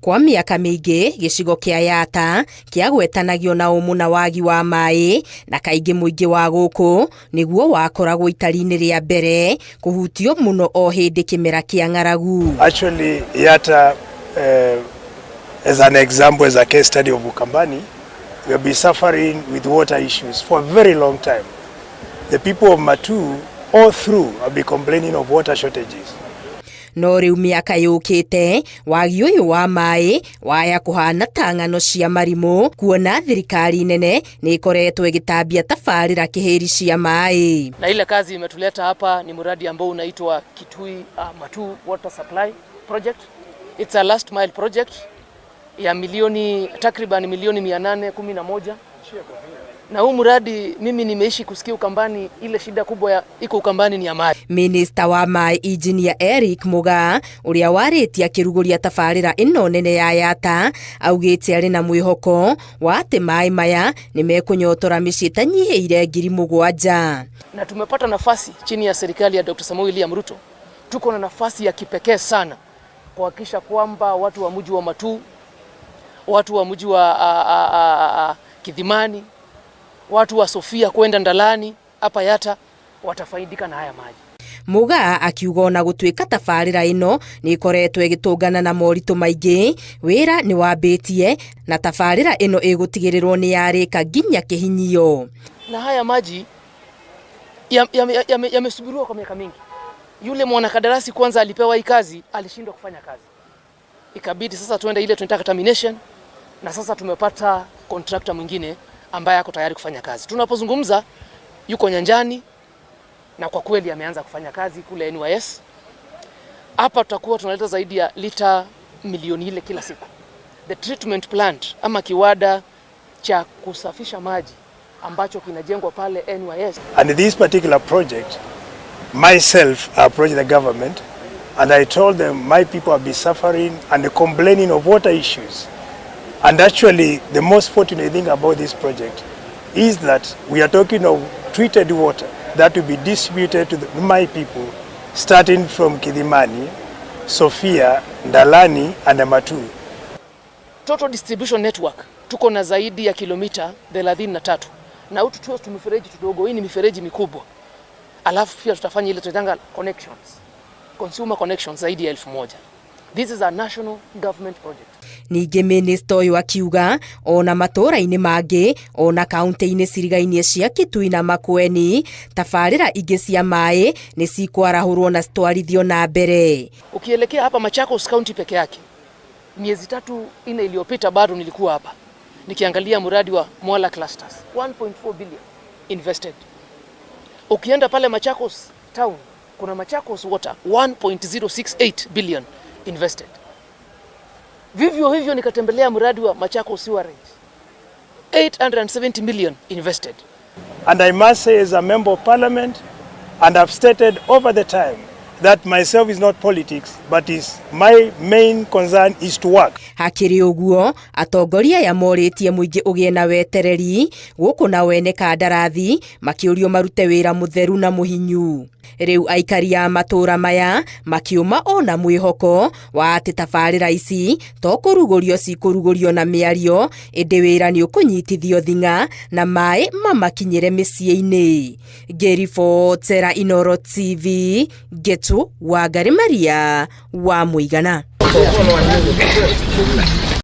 Kwa mĩaka mĩingĩ gĩcigo kĩa Yatta kĩagwetanagio na ũmũ na wagi wa maĩ, na kaingĩ mũingĩ wa gũkũ nĩguo wakoragwo itari-inĩ rĩa mbere kũhutio mũno o hĩndĩ kĩmera kĩa ng'aragu. Actually, Yatta, as an example, as a case study of Ukambani, we have been suffering with water issues for a very long time. The people of Matuu all through have been complaining of water shortages. No rĩu mĩaka yũkĩte wagi ũyũ wa maĩ waya kũhana ta ng'ano cia marimũ, kuona thirikari nene nĩ ĩkoretwo ĩgĩtambia tabarĩra kĩhĩri cia maĩ. Na ile kazi imetuleta hapa ni mradi ambao unaitwa Kitui Matuu Water Supply Project. It's a last mile project ya takriban milioni 811, na huu mradi mimi nimeishi kusikia Ukambani, ile shida kubwa ya iko Ukambani ni ya maji. Minista wa maĩ Engineer Eric Mugaa ũrĩa warĩtie akĩrugũria tabarĩra ĩno nene ya Yatta augĩte arĩ na mwĩhoko wa atĩ maĩ maya nĩ mekũnyotora mĩciĩ ĩtanyihĩire 7,000. Na tumepata nafasi chini ya serikali ya Dr. Samoei William Ruto, tuko na nafasi ya kipekee sana kuhakikisha kwamba watu wa mji wa Matuu, watu wa mji wa Kithimani, watu wa Sofia kwenda Ndalani hapa Yatta watafaidika na haya maji. Mugaa akiuga ona gũtuĩka tabarĩra ĩno nĩ ĩkoretwo ĩgĩtũngana na moritũ maingĩ, wĩra nĩ wambĩtie na tabarĩra ĩno ĩgũtigĩrĩrwo nĩ yarĩka nginya kĩhinyio. Na haya maji yamesubiriwa ya kwa miaka mingi. Yule mwanakandarasi kwanza alipewa hii kazi, alishindwa kufanya kazi, ikabidi sasa tuende ile tunataka termination, na sasa tumepata contractor mwingine ambaye ako tayari kufanya kazi. Tunapozungumza yuko nyanjani na kwa kweli ameanza kufanya kazi kule NYS. Hapa tutakuwa tunaleta zaidi ya lita milioni 4 kila siku. The treatment plant ama kiwanda cha kusafisha maji ambacho kinajengwa pale NYS. And this particular project, myself approached the government and I told them my people have been suffering and complaining of water issues. And actually, the most fortunate thing about this project is that we are talking of treated water that will be distributed to my people, starting from Kithimani, Sofia, Ndalani and Matuu. Total distribution network tuko na zaidi ya kilomita 33 na hutu tu mifereji tudogo, hii ni mifereji mikubwa. Alafu pia tutafanya ile tunaitanga connections, consumer connections zaidi ya 1,000. This is a national government project. Ningĩ minista ũyũ akiuga ona matũũra-inĩ mangĩ ona kaunti-inĩ cirigainie cia Kitui na Makueni tabarĩra ingĩ cia maĩ nĩ cikwarahũrwo na citwarithio na mbere. Ukielekea hapa Machakos County peke yake, miezi 3, 4 iliyopita bado nilikuwa hapa nikiangalia mradi wa Mwala Clusters, 1.4 billion invested. Ukienda pale Machakos town kuna Machakos Water, 1.068 billion invested. Vivyo hivyo nikatembelea mradi wa Machakos Sewerage, 870 million invested. And I must say, as a member of parliament, and I've stated over the time that myself is not politics, but is my main concern is to work. Hakĩrĩ ũguo atongoria aya morĩtie mũingĩ ũgĩe na wetereri gũkũ na wene kandarathi makĩũrio marute wĩra mũtheru na mũhinyu. Rĩu aikari a matũũra maya makĩũma ona mwĩhoko wa atĩ tabarĩra ici to kũrugũrio cikũrugũrio na mĩario, ĩndĩ wĩra nĩ ũkũnyitithio thing'a na maĩ mamakinyĩre mĩciĩ-inĩ. Ngĩribotera Inooro TV, Ngetu Wangari Maria wa Mũigana.